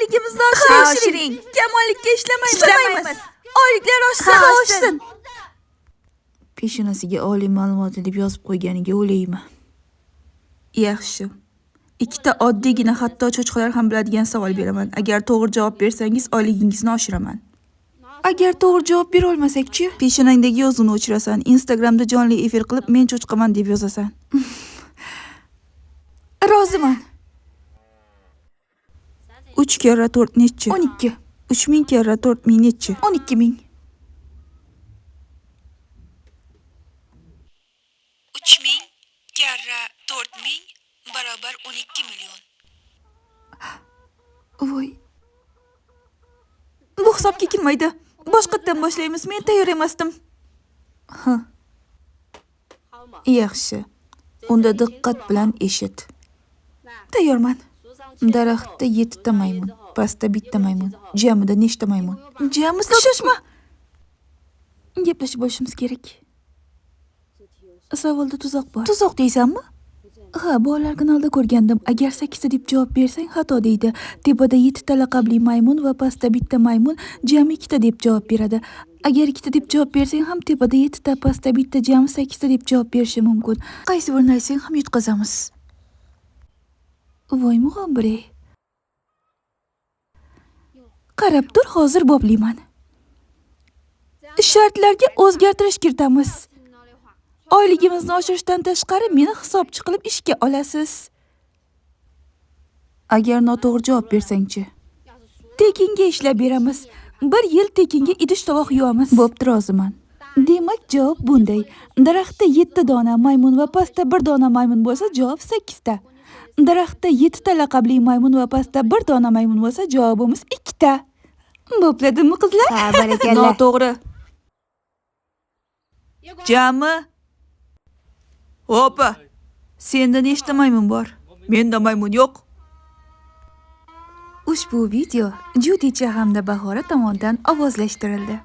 Oyligimizni oshiring. Kamollikka ishlamaymiz. Oyliklar oshsin. Oshsin. Peshonasiga oliy ma'lumotli deb yozib qo'yganiga o'laymi? Yaxshi. Ikkita oddiygina, hatto cho'chqalar ham biladigan savol beraman. Agar to'g'ri javob bersangiz, oyligingizni oshiraman. Agar to'g'ri javob bera olmasak-chi? Peshonangdagi yozuvni o'chirasan, Instagramda jonli efir qilib, men cho'chqaman deb yozasan. Roziman. 3 karra 4 nechi? 12. 3000 karra 4000 nechi? 12000. 3000 karra 4000 barobar 12 million. Voy. Bu hisobga kirmaydi. Boshqatdan boshlaymiz. Men tayyor emasdim. Ha. Yaxshi. Unda diqqat bilan eshit. Tayyorman. Daraxtda 7 ta maymun, pastda bitta maymun. Jamida nechta maymun? Jami shoshma. Gaplashib olishimiz kerak. Savolda tuzoq bor. Tuzoq deysanmi? Ha, bolalar kanalida ko'rgandim. Agar 8 ta deb javob bersang, xato deydi. Tepada 7 ta laqabli maymun va pastda bitta maymun, jami 2 ta deb javob beradi. Agar 2 ta deb javob bersang ham tepada 7 ta, pastda bitta, jami 8 ta deb javob berishi mumkin. Qaysi birini aytsang ham yutqazamiz. Voy mug'ombire. Qarab tur, hozir boplayman. Shartlarga o'zgartirish kiritamiz. Oyligimizni oshirishdan tashqari meni hisobchi qilib ishga olasiz. Agar noto'g'ri javob bersang-chi? Tekinga ishlab beramiz. Bir yil tekinga idish tovoq yuvamiz. Bo'pti, roziman. Demak, javob bunday. Daraxtda 7 dona maymun va pastda 1 dona maymun bo'lsa, javob 8 ta. Daraxtda 7 ta laqabli maymun va pastda 1 dona maymun bo'lsa, javobimiz 2 ta. Bo'pladimi qizlar? Ha, barakalla. Noto'g'ri. Jami. Opa. Senda nechta maymun bor? Menda maymun yo'q. Ushbu video Judicha hamda Bahora tomonidan ovozlashtirildi.